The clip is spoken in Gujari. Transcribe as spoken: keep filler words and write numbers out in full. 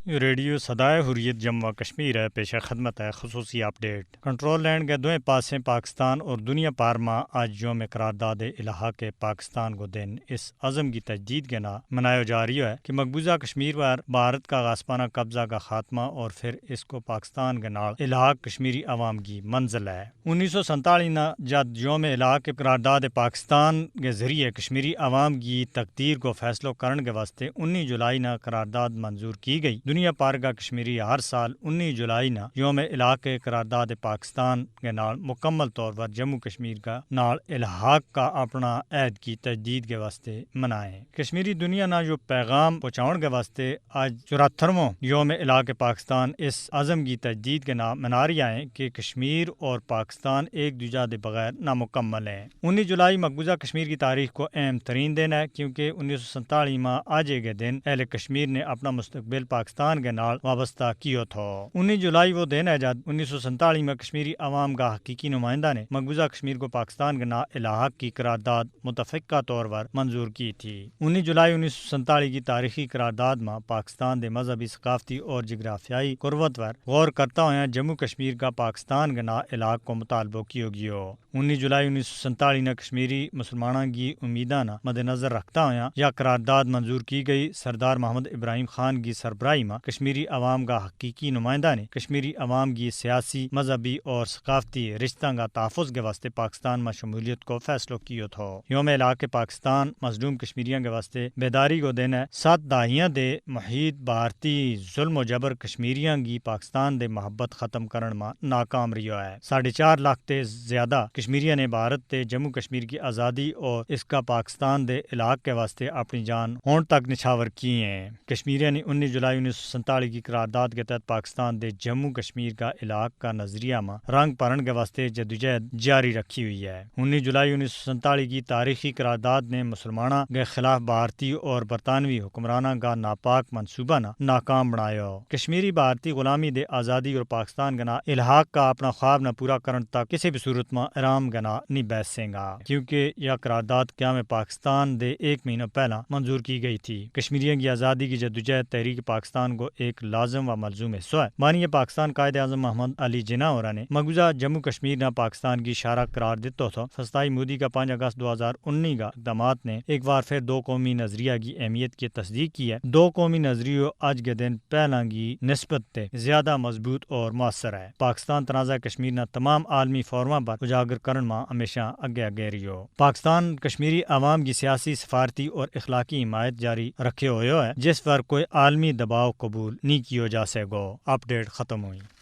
یوہ ریڈیو سدائے حریت جموں و کشمیر ہے، پیش خدمت ہے خصوصی اپ ڈیٹ۔ کنٹرول لینڈ کے دوئیں پاسیں پاکستان اور دنیا پار ما آج یوم قرار داد الحاق پاکستان کو دن اس عزم کی تجدید کے نا منایو جا رہیو ہے کہ مقبوضہ کشمیر پر بھارت کا غاسپانہ قبضہ کا خاتمہ اور پھر اس کو پاکستان کے نال الحاق کشمیری عوام کی منزل ہے۔ انیس سو سینتالیس نا جد یوم علاقے قرار داد پاکستان کے ذریعے کشمیری عوام کی تقدیر کو فیصلو کرن کے واسطے انی جولائی نا قرار داد منظور کی گئی۔ دنیا پار کا کشمیری ہر سال انی جولائی نا یوم علاقے قرار داد پاکستان کے نال مکمل طور پر جموں کشمیر کا نال الحاق کا اپنا عہد کی تجدید کے واسطے منائیں۔ کشمیری دنیا نا یوہ پیغام پہنچاؤن کے واسطے آج چورہترووں یوم علاقے پاکستان اس عزم کی تجدید کے نال مناری آئیں کہ کشمیر اور پاکستان ایک دوجہ دے بغیر نامکمل ہیں۔ انیس جولائی مقبوضہ کشمیر کی تاریخ کو اہم ترین دن ہے، کیونکہ انیس سو سینتالیس ما آج کے دن اہل کشمیر نے اپنا مستقبل پاکستان کے نال وابستہ کیو تھو۔ انیس جولائی وہ دن ہے جد انیس سو سینتالیس ما کشمیری عوام کا حقیقی نمائندہ نے مقبوضہ کشمیر کو پاکستان کے نال الحاق کی قرار داد متفقہ طور پر منظور کی تھی۔ انیس جولائی انیس سو سینتالیس کی تاریخی قرار داد ما پاکستان دے مذہبی، ثقافتی اور جغرافیائی قربت پر غور کرتا ہویا جموں کشمیر کا پاکستان کے نال الحاق کو مطالبو کیو گیو۔ انیس جولائی انیس سو سینتالیس نا کشمیری مسلماناں کی امیداں نا مد نظر رکھتا ہویا یا قرار داد منظور کی گئی۔ سردار محمد ابراہیم خان کی سربراہی ما کشمیری عوام کا حقیقی نمائندہ نے کشمیری عوام کی سیاسی، مذہبی اور ثقافتی رشتاں کا تحفظ کے واسطے پاکستان ما شمولیت کو فیصلو کیو تھو۔ یوم علاقے پاکستان مظلوم کشمیریاں کے واسطے بیداری کو دن ہے۔ سات دہائیاں دے محیط بھارتی ظلم و جبر کشمیریاں کی پاکستان دے محبت ختم کرن ما ناکام رہیو ہے۔ ساڑھے چار لاکھ تے زیادہ کشمیریاں نے بھارت تے جموں کشمیر کی آزادی اور اس کا پاکستان دے علاقے واسطے اپنی جان ہون تک نچھاور کی ہیں۔ کشمیریاں نے انیس جولائی انیس سو سینتالیس کی قرار داد کے تحت پاکستان دے جموں کشمیر کا علاقہ کا نظریہ ما رنگ پرن کے واسطے جدوجہد جاری رکھی ہوئی ہے۔ انیس جولائی انیس سو سینتالیس کی تاریخی قرار داد نے مسلماناں کے خلاف بھارتی اور برطانوی حکمراناں کا ناپاک منصوبہ نا ناکام بنایو۔ کشمیری بھارتی غلامی دے آزادی اور پاکستان کے نا الحاق کا اپنا خواب نا پورا کرن تک کسی بھی صورت ما آرام کے نا نہیں بیسیں گا، کیونکہ یا قرار داد قیام پاکستان دے ایک مہینہ پہلا منظور کی گئی تھی۔ کشمیریاں کی آزادی کی جدوجہد تحریک پاکستان کو ایک لازم و ملزوم حصو ہے۔ بانی پاکستان قائد اعظم محمد علی جناح اور نے مقبوضہ جموں کشمیر نا پاکستان کی شارع قرار دیتو تھو۔ فستائی مودی کا پانچ اگست دو ہزار انی کا اقدامات نے ایک بار پھر دو قومی نظریہ کی اہمیت کی تصدیق کی ہے۔ دو قومی نظریو آج کے دن پہلاں کی نسبت تے زیادہ مضبوط اور مؤثر ہے۔ پاکستان تنازعہ کشمیر نا تمام عالمی فورماں پر اجاگر کرن ما ہمیشہ اگے اگے رہیو۔ پاکستان کشمیری عوام کی سیاسی، سفارتی اور اخلاقی حمایت جاری رکھے ہویو ہے، جس پر کوئی عالمی دباؤ قبول نہیں کیو جا سکے گو۔ اپ ڈیٹ ختم ہوئی۔